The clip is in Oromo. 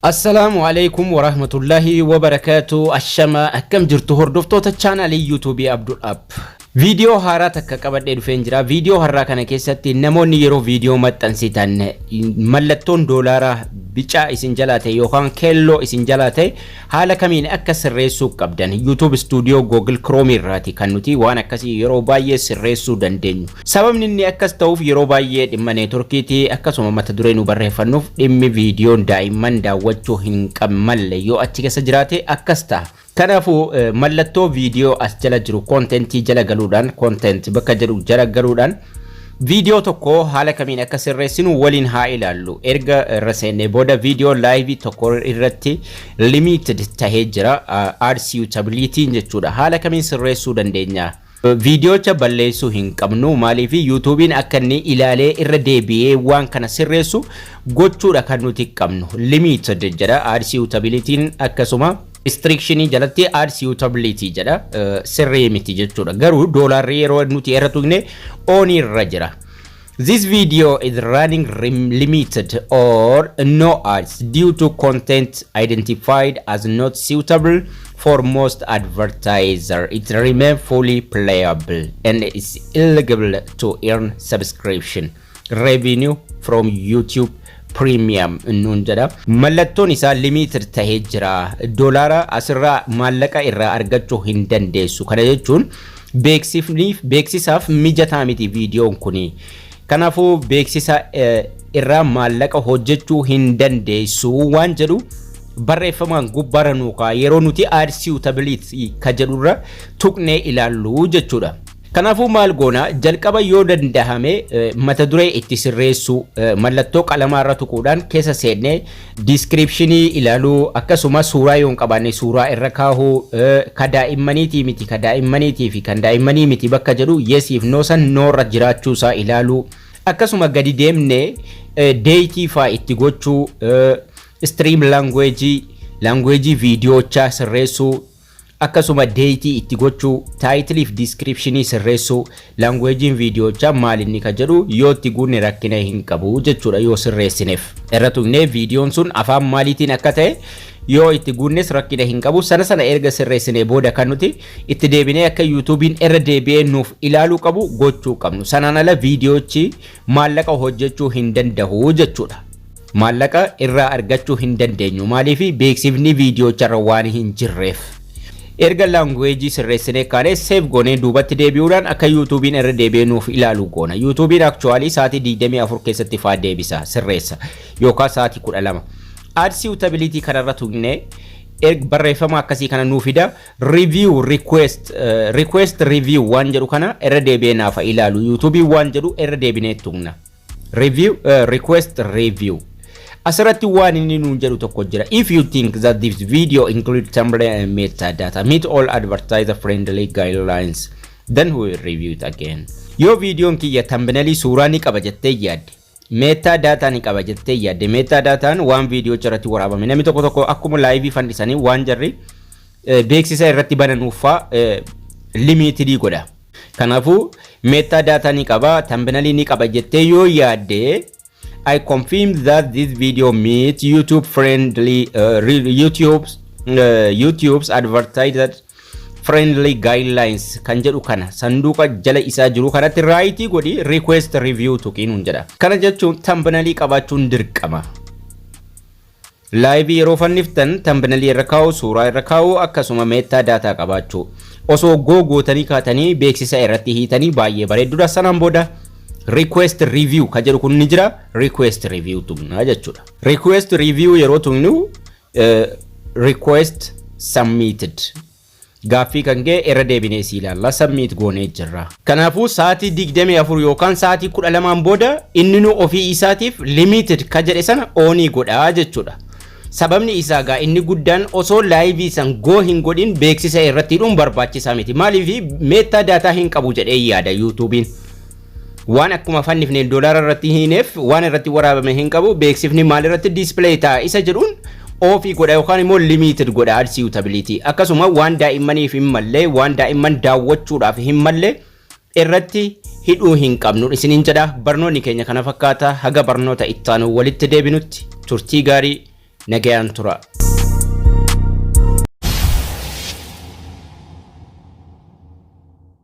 Assalaamu alaikum warahmatullahi wabarakaatu. Ashama, akkam jirtu hordoftoota chaanaalii YouTubeii Abdul App? Viidiyoo haaraa takka qabadhee dhufeen jira. Viidiyoo har'aa kana keessatti namoonni yeroo viidiyoo maxxansitan mallattoon doolaaraa bicaa isin jalaa ta'e yookaan keelloo isin jalaa ta'e haala kamiin akka sirreessuu qabdan, YouTube Studio Google Chrome irraati kan nuti waan akkasii yeroo baay'ee sirreessuu dandeenyu. Sababni inni akkas ta'uuf yeroo baay'ee dhimma networkiitii, akkasuma mata duree nu barreeffannuuf dhimmi viidiyoon daa'imman daawwachuu hin malle yoo achi keessa jiraate akkas ta'a. Kanaafuu mallattoo viidiyoo as jala jiru, contentii jala galuudhaan, content bakka jedhu jala galuudhaan, viidiyoo tokko haala kamiin akka sirreessinu waliin haa ilaallu. Erga irra seennee booda viidiyoo liveii tokko irratti limited tahee jira. Ad suitability jechuudha. Haala kamiin sirreessuu dandeenya? Viidiyoocha balleessuu hin qabnu. Maaliif? YouTubeiin akka inni ilaalee irra deebi'ee waan kana sirreessu gochuudha kan nuti qabnu. Limited jedha ad suitability, akkasuma restrictionii jalatti ad suitability jedha, sirrii miti jechuudha. Garuu doolaarri yeroo nuti irra tuqne on irra jira. This video is running limited or no ads due to content identified as not suitable for most advertiser. It remains fully playable and is eligible to earn subscription revenue from YouTube Premium nuun jedha. Mallattoon isaa limited tahee jira. Doolaara asirraa maallaqa irraa argachuu hin dandeessu. Kana jechuun beeksifniif beeksisaaf mijataa miti viidiyoon kuni. Kanaafuu beeksisa irraa maallaqa hojjechuu hin dandeessu waan jedhu barreeffamaan gubbaarra nuu ka'a yeroo nuti ad suitability ka jedhurra tuqnee ilaallu jechuudha. Kanaafuu maal goona? Jalqaba yoo dandahame mata duree itti sirreessuu, mallattoo qalamaarra tuquudhaan keessa seennee descriptionii ilaaluu, akkasuma suuraa yoo hin qabaanne suuraa irra kaahuu, ka daa'immaniitii miti, ka daa'immaniitii fi kan daa'immanii miti bakka jedhu yesiif no san noorra jiraachuusaa ilaaluu, akkasuma gadi deemnee dateii faa itti gochuu, stream languageii, languageii viidiyoochaa sirreessuu, akkasuma dateii itti gochuu, titleiif descriptionii sirreessuu, languageiin viidiyoochaa maal inni ka jedhu yoo itti guunne rakkina hin qabu jechuudha. Yoo sirreessineef irra tuqnee viidiyoon sun afaan maaliitiin akka ta'e yoo itti guunnes rakkina hin qabu. Sana sana erga sirreessinee booda kan nuti itti deebinee akka YouTubeiin irra deebi'ee nuuf ilaaluu qabu gochuu qabnu. Sanaan ala viidiyoochi maallaqa hojjechuu hin danda'u jechuudha. Maallaqa irraa argachuu hin dandeenyu. Maaliif? Beeksifni viidiyoocharra waan hin jirreef. Erga languageii sirreessinee kaanee save goonee duubatti deebi'uudhaan akka YouTubeiin irra deebi'ee nuuf ilaalu goona. YouTubeiin actually sa'aatii 24 keessatti faa deebisa, sirreessa, yookaan sa'aatii 12. Ad suitability kanarra tuqnee barreeffama akkasii kana nuu fida. Review request, request review waan jedhu kana irra deebi'ee naafa ilaalu YouTubeii waan jedhu irra deebinee tuqna. Review, request review. Asirratti waan inni nuun jedhu tokko jira. If you think that this video include thumbnail and metadata, meet all advertiser friendly guidelines, then we will review it again. Yoo viidiyoon kiyya thumbnailii suuraa ni qaba jettee yaadde, metadata ni qaba jettee yaadde, metadataan waan viidiyoo irratti waraabame, namni tokko tokko akkuma liveii fandisanii waan jarri beeksisa irratti bananuuffaa limitedii godha. Kanaafuu metadata ni qaba, thumbnailii ni qaba jettee yoo yaadde, I confirm that this video meets YouTube friendly YouTube's advertiser friendly guidelines kan jedhu kana sanduuqa jala isaa jiru kanatti rightii godhi, request review tuqiin jedha. Kana jechuun thumbnailii qabaachuun dirqama. Liveii yeroo fanniftan thumbnailii irra kaa'u, suuraa irra kaa'u, akkasuma metadata qabaachuu. Osoo gootanii kaatanii beeksisa irratti hiitanii baay'ee bareeddudha. Sanaan booda request review ka jedhu kun ni jira. Request review tuqnaa jechuudha. Request review yeroo tuqnu, request submitted. Gaaffii kan ga'e irra deebinee si ilaalla, submit goonee jirra. Kanaafuu sa'aatii 24 yookaan sa'aatii 12 booda inni nu ofii isaatiif limited ka jedhe sana onii godhaa jechuudha. Sababni isaa gaa inni guddaan osoo liveii san go hin godhin beeksisa irratti hidhuun barbaachisaa miti. Maaliif? Metadata hin qabu jedhee yaada YouTubeiin. Waan akkuma fannifneen doolaara irratti hiineef waan irratti waraabame hin qabu, beeksifni maal irratti display ta'a isa jedhuun offii godha yookaan immoo limited godha ad suitability. Akkasuma waan daa'immaniif hin malle, waan daa'imman daawwachuudhaaf hin malle irratti hidhuu hin qabnu isiniin jedha. Barnoonni keenya kana fakkaata. Haga barnoota ittaanu walitti deebinutti turtii gaarii. Nagayaan tura.